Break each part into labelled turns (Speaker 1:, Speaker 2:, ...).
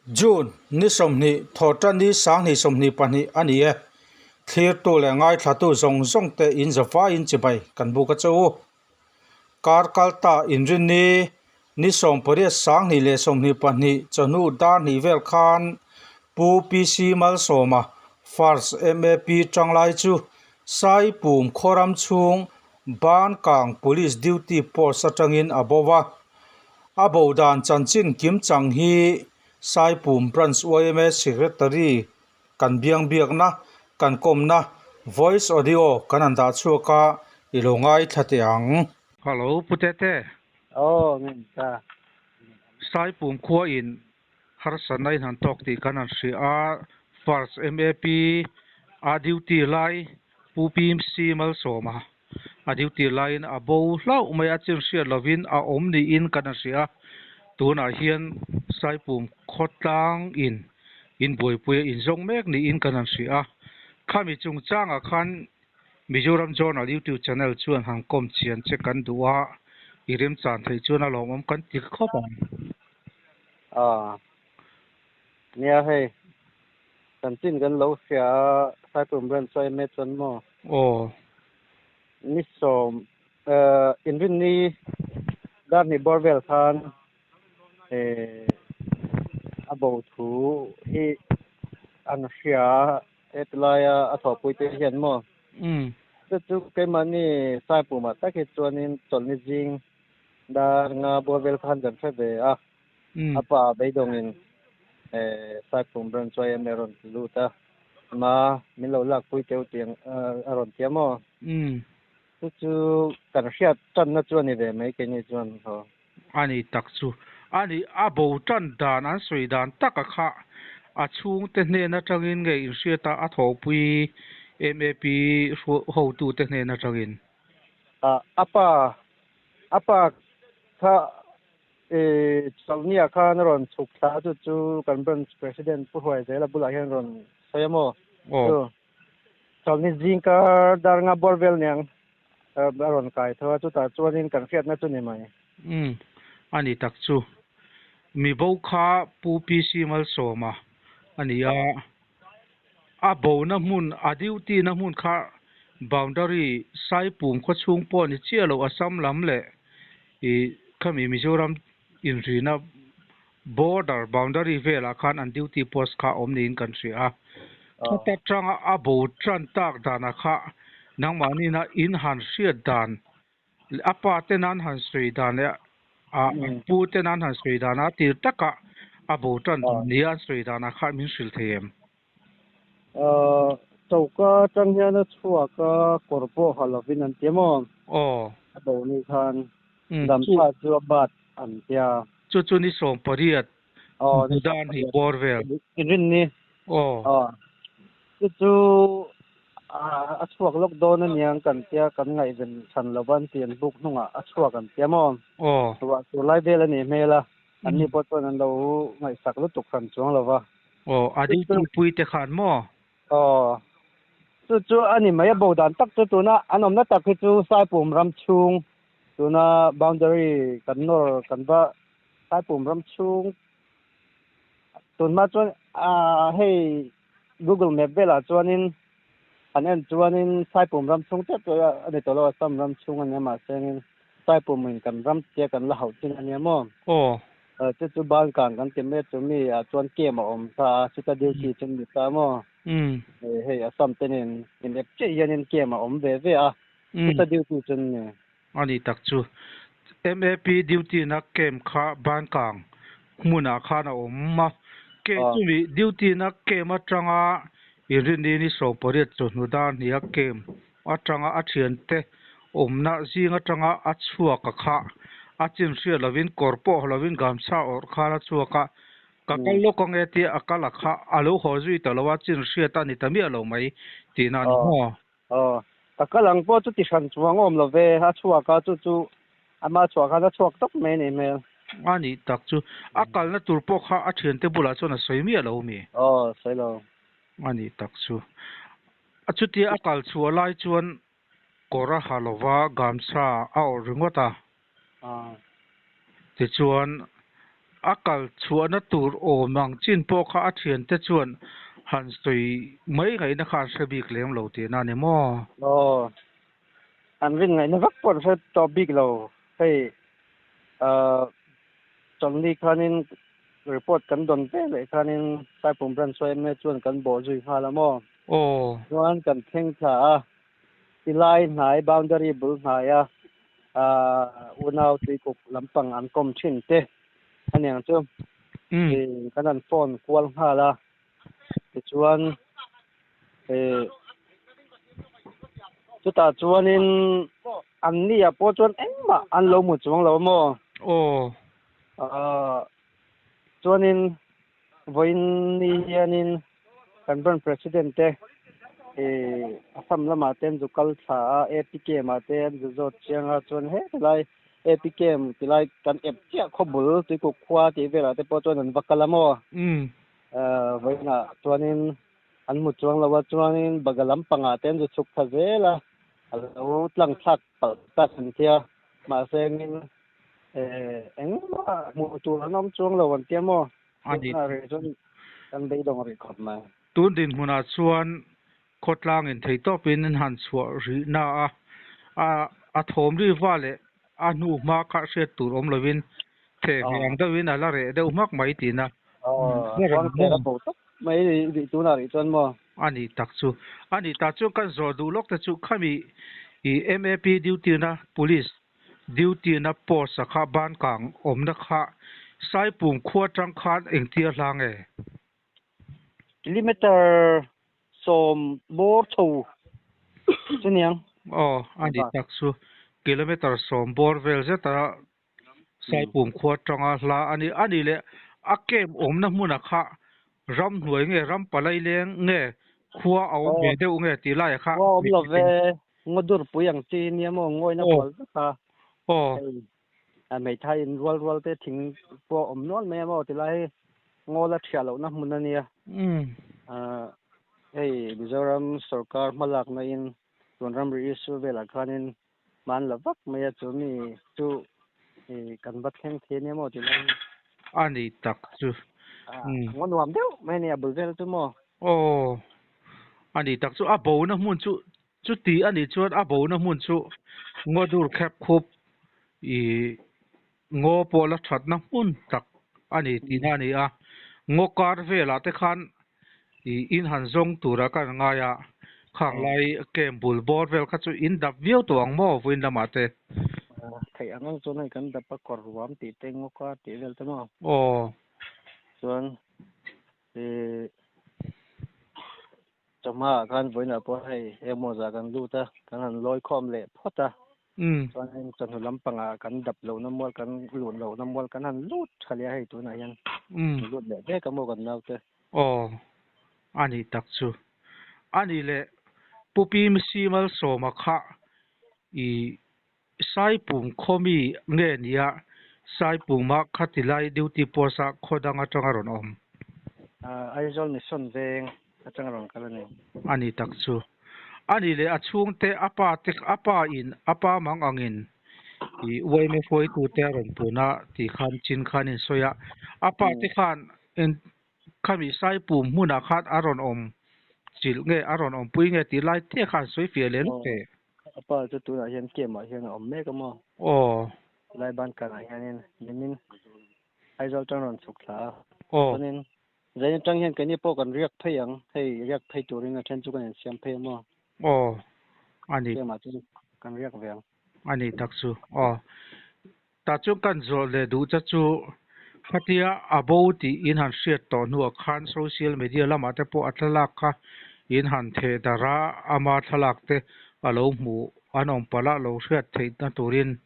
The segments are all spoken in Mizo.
Speaker 1: June ni 20 Thawhṭan ni 20 22 a ni e. Thlirtu leh ngaithlatu zawng zawng te in zavaiin chibai kan buk a che u. Kar kalta inrinni ni 18 20 22 chawhnu dar hnih vel khan Pu PC Malsawma First MAP tanglai chu Saipum khawram chhung Bankang Police Duty Post atangin a bo va. A bo dan chanchin kimchang hi Saipum Branch yma Secretary kan biang biakna, kan kawmna voice audio kan han dah chhuak a, i lo ngaithla teh ang. Hello Pu Tete.
Speaker 2: Aw ngen ta.
Speaker 1: Saipum khua in harsatna in han tawk tih kan han hria a, First MAP a duty lai Pu PC Malsawma a duty laiin a bo hlauh mai a, chin hriat lovin a awm niin kan han hria a, tunah hian Saipum khawtlang in in buaipui a inzawng mek niin kan han hria a, khami chungchangah khan Mizoram Journal YouTube channel chuan han kawm chian che kan duh a, i remchan theih chuan a lawmawm kan ti khawp ang.
Speaker 2: Aw, nia hei, chanchin kan lo hria a, Saipum Branch chuan yma chuan maw?
Speaker 1: Aw.
Speaker 2: Ni sawm, inrinni dar hnih bawr vel khan a bo thu hi an hria a. He tilaia a thawhpuite hian maw? Chu chu keimahni Saipumah tak hi chuanin chawlhni zing dar nga bawr vel khan kan hre ve a, a pa beidawngin Saipum Branch yma a rawn ti lut a, ma min lo lakpui teuh tih a rawn ti a maw? Chu chu kan hriat tanna chu a ni ve mai keini chuan haw.
Speaker 1: A ni tak chu. A ni, a bo tan dan an sawi dan taka kha a chhungte hnen atangin nge inhriat a, a thawhpui MAP hotute hnen atangin?
Speaker 2: A pa, a pa kha Chawlhnia khan a rawn chhuk thla a, chu chu kan branch president Pu Hruaizela bulah hian rawn sawi a maw? Chu Chawlhni zing kar dar nga bawr vel niang a rawn kai tho a, chutah chuanin kan hriatna chu ni mai.
Speaker 1: Umm, a ni tak chu. Mi bo kha Pu PC Malsawma a ni a, a bona hmun, a duty na hmun kha boundary Saipum khawchhung pawh ni chiah lo Assam lam leh ih khami Mizoram inrina border boundary velah khan an duty post kha awm niin kan hria a. Khata tanga a bo tan tak danah kha nangmahnina in han hriat dan leh a pa ten an han sawi dan leh a pu ten an han sawi dan a tir takah a bo tan dan nia an sawi danah kha min hrilh thei em?
Speaker 2: Choka atang hian a chhuak a, kawr pawh ha lovin an ti a maw?
Speaker 1: Aw.
Speaker 2: A bo ni khan damtha chu a bat an ti a.
Speaker 1: Chu chu ni 18 Budan hi bawr vel.
Speaker 2: Inrinni.
Speaker 1: Aw.
Speaker 2: Aw. Chu chu a chhuak lawk dawn aniang kan tia kan ngaihven chhan lova an ti an buk hnungah a chhuak an ti a maw?
Speaker 1: Aw.
Speaker 2: Ruah tur lai vel a nih hmel a, anni pawh chuan an lo ngaihsak lutuk hran chuang lova.
Speaker 1: Aw, a duty pui te khan maw?
Speaker 2: Aw, chu chu a ni mai a bo dan tak chu tuna an awmna tak hi chu Saipum ram chhung tuna boundary kan nawr kan va Saipum ram chhung tun hma chuan ah hei Google map velah chuanin an en chuanin Saipum ram chhung tep tawh a ni tawh lo a Assam ram chhung a nia mahse Saipum in kan ram tia kan la hauh chin a nia maw?
Speaker 1: Aw.
Speaker 2: Chu chu Balkan kan ti mek chu mi ah chuan camp a awm ta a, chuta duty chu ni ta maw? Hei Assam te nen in ep chiah hianin camp a awm ve ve a, chuta duty chu ni.
Speaker 1: A ni tak chu. MAP duty na camp kha Bankang hmunah khan a awm a, ke chumi duty na camp atanga inrinni ni 18 chawhnu dar hniha camp atanga a thiante awmna zing atanga a chhuak a kha a chin hriat lovin kawr pawh haw lovin gamchha awrh khan a chhuak a, ka kal lawk ange tia a kal a kha a lo haw zui ta lo a, chin hriat a ni ta miah lo mai tihna a ni maw?
Speaker 2: Aw, ka kal ang pawh chu ti hran chuang awm lo ve, a chhuak a chu chu ama chhuah khan a chhuak tawp mai a nih hmel.
Speaker 1: A nih tak chu, a kalna tur pawh kha a thiante bulah chuan a sawi miah lo mi?
Speaker 2: Aw, sawi lo.
Speaker 1: A nih tak chu. A chutia a kal chhuah lai chuan kawr a ha lova gamchha a awrh ringawt a. Tichuan A kal chhuahna tur awm ang chin pawh kha a thiante chuan han sawi mai ngaihna kha an hre bik lem lo tihna a ni maw?
Speaker 2: Aw, an rin ngaihna vak pawh an hre tawh bik lo. Hei, chawlhni khanin report kan dawn ve leh khanin Saipum Branch yma chuan kan bawh zui nghal a maw?
Speaker 1: Aw.
Speaker 2: Chuan kan thleng thla a, tilai hnai boundary bul hnaia unau tuikuk lampang an kawm thin te aniang chu kan han phone kual nghal a, tichuan chutah chuanin an ni ah pawh chuan engmah an lo hmu chuang lo maw?
Speaker 1: Aw.
Speaker 2: Chuanin vawiin ni hianin kan branch president te ih Assam lamah te an zu kal thla a, APKM ah te an zu zawt chiang a, chuan helai APKM tilai kan ep chiah khaw bul Tuikuk khua tih velah te pawh chuan an va kal a maw? Vawiinah chuanin an hmu chuang lo a, chuanin Baga lampangah te an zu chhuk thla zel a, a lo tlang thlak palh ta an tia, mahse engin engmah hmuh tur an awm chuang lo an tia maw?
Speaker 1: A ni.
Speaker 2: Tunah rih chuan kan beidawng rih khawp mai.
Speaker 1: Tun dinhmunah chuan khawtlang in thei tawpin an han chhuah rih na a, a a thawm ri va leh a hnu hma kha hriat tur awm lovin theh hmeh ang deuhin a la reh deuh hmak mai tiin a
Speaker 2: Chuan kher a bo tawp mai rih tunah rih chuan maw?
Speaker 1: A nih tak chu. A nih tak chuan kan zawh duh lawk te chu khami i MAP duty na police Duty na post a kha ban kang awmna kha Saipum khua tang khan engtia hla nge?
Speaker 2: Kilometer 10 bawr chho chu niang.
Speaker 1: Aw, a ni tak chu. Kilometer 10 bawr vel zeta Saipum khua tanga hla a ni. A nih leh a camp awmna hmuna kha ramhnuai nge ram palai leng nge khua a awm ve deuh nge tih laiah kha
Speaker 2: Khua awm lo ve, ngaw dur pui ang chi nia maw ngawina kual vek a. Hei a hmeithai in rual rual te thing pawh awm nual mai a maw ti lai hi ngaw la thiah lohna hmun a nia. Hei Mizoram sorkar hmalakna in tun ramri issue velah khanin hman la vak mai a chu mi chu kan va thleng thei ania maw ti lai hi.
Speaker 1: A ni tak chu.
Speaker 2: A ngaw nuam deuh mai a ni a bul vel chu maw.
Speaker 1: Aw a ni tak chu a bona hmun chu chuti a nih chuan a bona hmun chu ngaw dur khep khup i ngaw pawh la thatna hmun tak a ni tihna a ni a. Ngaw kar velah te khan i in han zawng tura kan ngai a, khang lai camp bul bawr vel kha chu in dap viau tawh ang maw vawiin lamah te?
Speaker 2: Theih ang ang chuan hei kan dap a kawr ruam tih te ngaw kar tih vel te maw?
Speaker 1: Aw.
Speaker 2: Chuan i chawhma ah khan vawiinah pawh hei engmaw zah kan lut a, kan han lawi khawm leh phawt a. Chuanin chawhnu lampangah kan dap lohna mual kan lut lohna mual kan han lut tha leh a hei tunah hian lut leh vek a maw kan naute.
Speaker 1: Aw, a nih tak chu. A nih leh Pu Pi Msi Malsawma kha i Saipum khawmi nge nia Saipuma khatilai duty post-a khaw dang atanga rawn awm?
Speaker 2: Aizawl Mission veng atanga rawn kal a ni.
Speaker 1: A ni tak chu. A nih leh a chhungte a pa te a pa in a pa mang angin i uaime hruaitute a rawn pun a tih khan chin khan in sawi a. A pa te khan en khami Saipum hmunah khan a rawn awm chilh nge a rawn awmpui nge tih lai te khan sawi fiah leh lawk teh.
Speaker 2: A pa chu tunah hian camp ah hian a awm mek a maw?
Speaker 1: Aw.
Speaker 2: Lai ban kanah hianin nimin Aizawl tang rawn chhuk thla a.
Speaker 1: Aw.
Speaker 2: Chuanin Zain atang hian keini pawh kan riak phei ang, hei riak phei turin a then chu kan insiam phei a maw?
Speaker 1: Aw, a ni.
Speaker 2: Tlem ah chuan kan riak ve ang.
Speaker 1: A ni tak chu, aw. Tah chuan kan zawh leh duh che chu khatia a bo tih in han hriat tawh hnuah khan social media lamah te pawh a thlalak kha in han theh darh a, ama thlalak te a lo hmuh an awm palh a, lo hriat theihna turin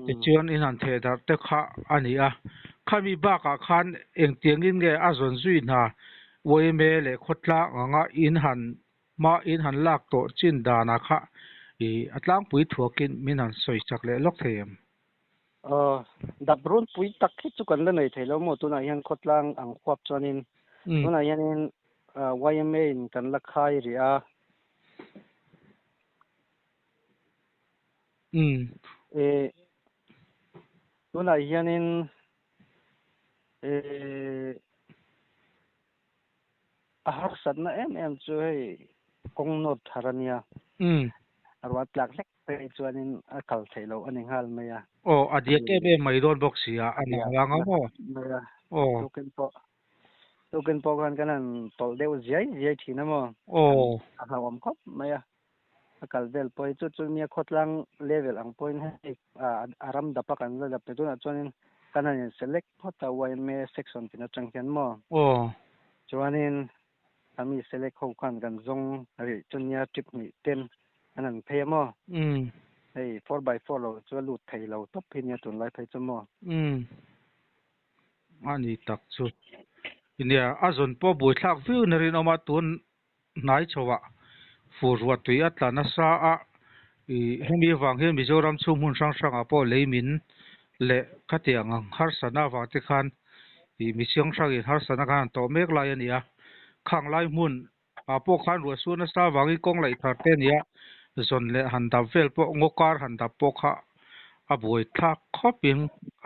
Speaker 1: Tichuan in han theh darh te kha a ni a. Khami bakah khan engtiangin nge a zawn zui hna yma leh khawtlang anga in han hma in han lak tawh chin danah kha i a tlangpui thuakin min han sawi chak leh lawk thei em?
Speaker 2: Aw, dap runpui tak hi chu kan la nei thei lo maw tunah hian khawtlang ang huap chuanin tunah hianin yma in kan la khai rih a. E tunah hianin Eh, a harsatna em em chu hei kawng nawt thar a nia. Ruah tlak hlek phei chuanin a kal theih loh a ni nghal mai a.
Speaker 1: Aw, a diak em em mai dawn bawk si a, a nang vang a maw?
Speaker 2: Mai a.
Speaker 1: Aw.
Speaker 2: Tukin pawh, tukin pawh khan kan han tawlh deuh ziai ziai thin a maw?
Speaker 1: Aw.
Speaker 2: A hlauhawm khawp mai a. A kal vel pawh hi chu chu nia khawtlang level ang pawhin hei a ram dap a kan la dap pe tunah chuanin kan han in select phawt a yma section tin atang hian maw.
Speaker 1: Aw.
Speaker 2: Chuanin a mi select ho khan kan zawng rih chu nia trip hnih ten an han phei a maw. Hei 4x4 lo chu a lut thei lo tawp hi nia tunlai phei chu maw.
Speaker 1: Umm. A ni tak chu. Nia a zawn pawh buaithlak viau na rinawm a tun hnai chhoah fur ruah tui a tla nasa a, ih hemi avang hian Mizoram chhung hmun hrang hrangah pawh lei min leh khatiang ang harsatna avang te khan ih mi chiang hrangin harsatna khan an tawh mek lai a ni a, khang lai hmun ah pawh khan ruah sur nasa avangin kawng laih thar te a ni a, zawn leh han dap vel pawh ngaw kar han dap pawh kha a buai thlak khawpin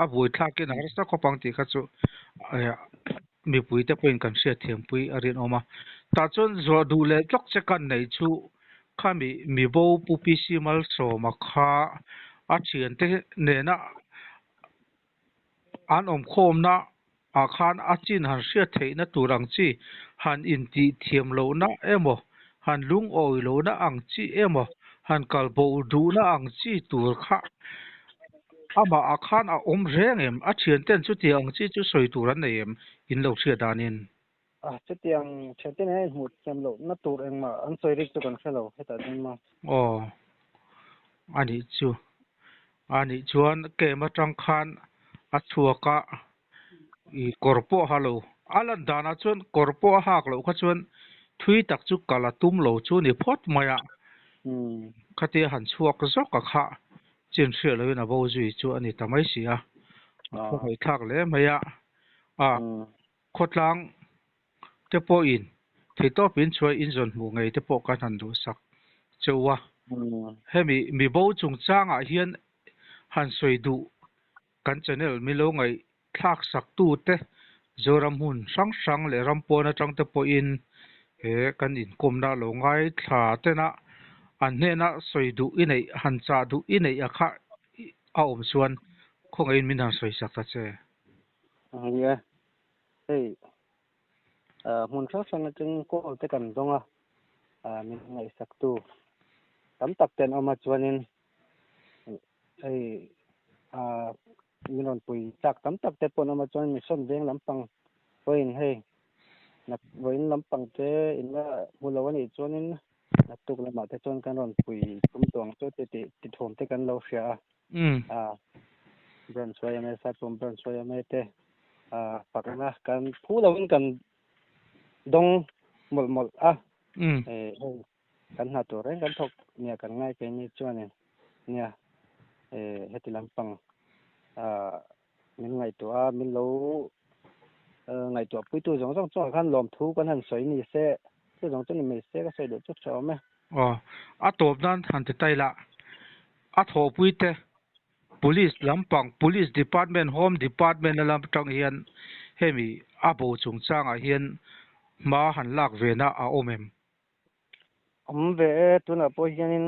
Speaker 1: a buai thlakin a harsa khawp ang tih kha chu Mipuite pawhin kan hriatthiampui a rinawm a. Tah chuan zawh duh leh tlawk che kan neih chu khami mibo Pu PC Malsawma kha a thiante nena an awmkhawmna ah khan a chin han hriat theihna tur ang chi han intih thiam lohna emaw, han lungawi lohna ang chi emaw, han kalbo duhna ang chi tur kha Amah ah khan a awm reng em? A thianten chutiang ang chi chu sawi tur an nei em? In lo hriat danin.
Speaker 2: A, chutiang thianten hian hmuh thiam lohna tur engmah an sawi rik chu kan hre lo hetah chuan maw?
Speaker 1: Aw, a nih chu. A nih chuan camp atang khan a chhuak a, i kawr pawh a ha lo. A lan danah chuan kawr pawh a hak loh kha chuan thui tak chu kal a tum lo chu ni phawt mai a. Khatia han chhuak zawk a kha chin hriat loin a bo zui chu a ni ta mai si a. A khawngaihthlak hle mai a. A khawtlang te pawhin theihtawp in chhuai in zawn hmuh ngei te pawh kan han duhsak cheu a. Hemi mibo chungchangah hian han sawi duh Kan channel milo ngaihthlak sak tute Zoram hmun hrang hrang leh ram pawn atang te pawhin he kan inkawmna lo ngaithla tena an hnena sawi duh i neih han chah duh i neih a kha a awm chuan khawngaihin min han sawi sak ta che.
Speaker 2: Nia, hei hmun hrang hrang atangin call te kan zawng a, min ngaihsaktu tam tak te an awm a chuanin Hei ah min rawn pui chak tam tak te pawh an awm a chuan mission veng lampang pawhin hei nak vawiin lampang te in la hmu lo a nih chuanin naktuk lamah te chuan kan rawn pui tum tawh ang chu ti tih ti thawm te kan lo hria a ah branch yma Saipum branch yma te ah fakna kan phu loin kan dawng mawlh mawlh a eh hei. Kan hna tur reng kan thawk nia kan ngai keini chuanin nia eh heti lampang ah min ngaihtuah a min lo ngaihtuah puitu zawng zawng chungah khan lawmthu kan han sawi ni se chu zawng chu ni mai se ka sawi duh chu tha awm e.
Speaker 1: Aw a tawp nan han ti tai lah a thawhpui te Police lampang Police Department Home Department a lam atang hian hemi a bo chungchangah hian hma han lak ve na a awm em?
Speaker 2: Awm ve e, tunah pawh hianin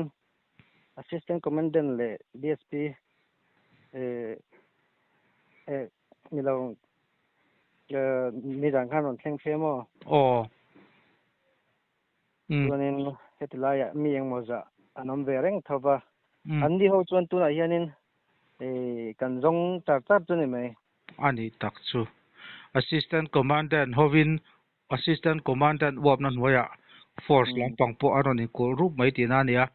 Speaker 2: Assistant Commandant leh DSP eh eh ni lo eh nizan khan rawn thleng phei maw?
Speaker 1: Aw. Umm.
Speaker 2: Chuanin heti laiah mi engmaw zah an awm ve reng tho va. An ni ho chuan tunah hianin eh kan zawng char char chu ni mai.
Speaker 1: A nih tak chu. Assistant Commandant hovin Assistant Commandant uapna hnuaiah Force lampang pawh a rawn inkulh rup mai tihna a ni a.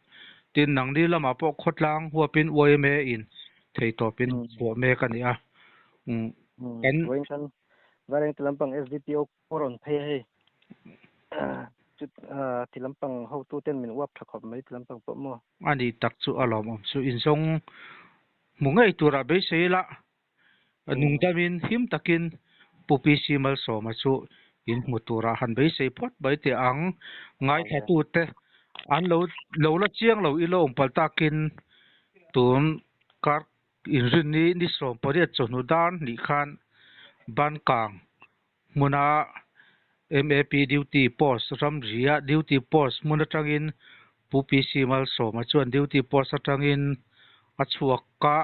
Speaker 1: Tin, nangni lamah pawh khawtlang huapin yma in theitawpin chhuah mek a ni a. Kan.
Speaker 2: Vawiin khan Vairengte lampang SDPO pawh rawn phei a hei. Ti lampang hotuten min uap tha khawp mai ti lampang pawh maw.
Speaker 1: A nih tak chu a lawmawm chu inzawng hmu ngei turah beisei ila Nungdamin him takin Pu PC Malsawma chu in hmu turah han beisei phawt mai teh ang. Ngaithlatute an lo lo la chiang lo ilo awm palh takin tun kar inrinni ni 18 chawhnu dan nih khan. Bankang hmuna MAP duty post ramria duty post hmun atangin Pu PC Malsawma chuan duty post atangin a chhuak a,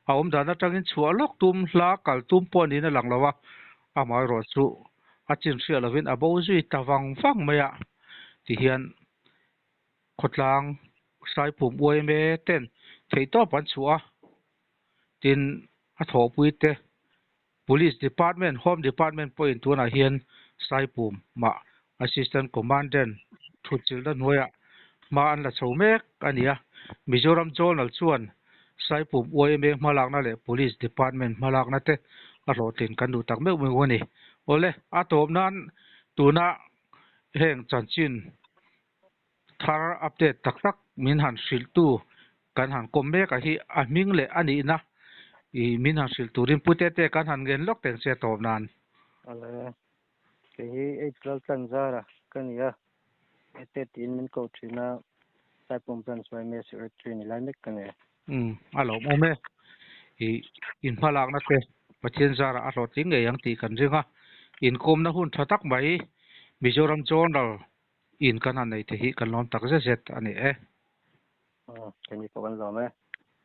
Speaker 1: a awm dan atangin chhuah lawk tum hla kal tum pawh niin a lang lo a, amaherawh chu a chin hriat lovin a bo zui ta vang vang mai a tihian khawtlang Saipum yma ten theihtawp an chhuah a, tin a thawhpui te Police Department, Home Department pawhin tunah hian Saipum mah Assistant Commandant thutchilhna hnuaiah hma an la chho mek a ni a. Mizoram Journal chuan Saipum yma hmalakna leh Police Department hmalakna te a hlawhtlin kan duh tak meuh meuh a ni. Awle, a tawp nan tuna heng chanchin thar update tak tak min han hrilhtu kan han kawm mek a hi a hming leh a nihna ih min han hrilh turin Pu Tete kan han ngen lawk teng che tawp nan.
Speaker 2: Awle, kei hi H Laltlanzara ka ni a, Tete tiin min ko thin a, Saipum Branch yma Secretary ni lai mek ka ni.
Speaker 1: Umm a lawmawm e, ih inhmalakna te Pathian zarah a hlawhtling ngei ang tih kan ring a, inkawmna hun tha tak mai Mizoram Journal In kan han nei te hi kan lawm tak zet zet a ni e.
Speaker 2: Keini pawh kan lawm e.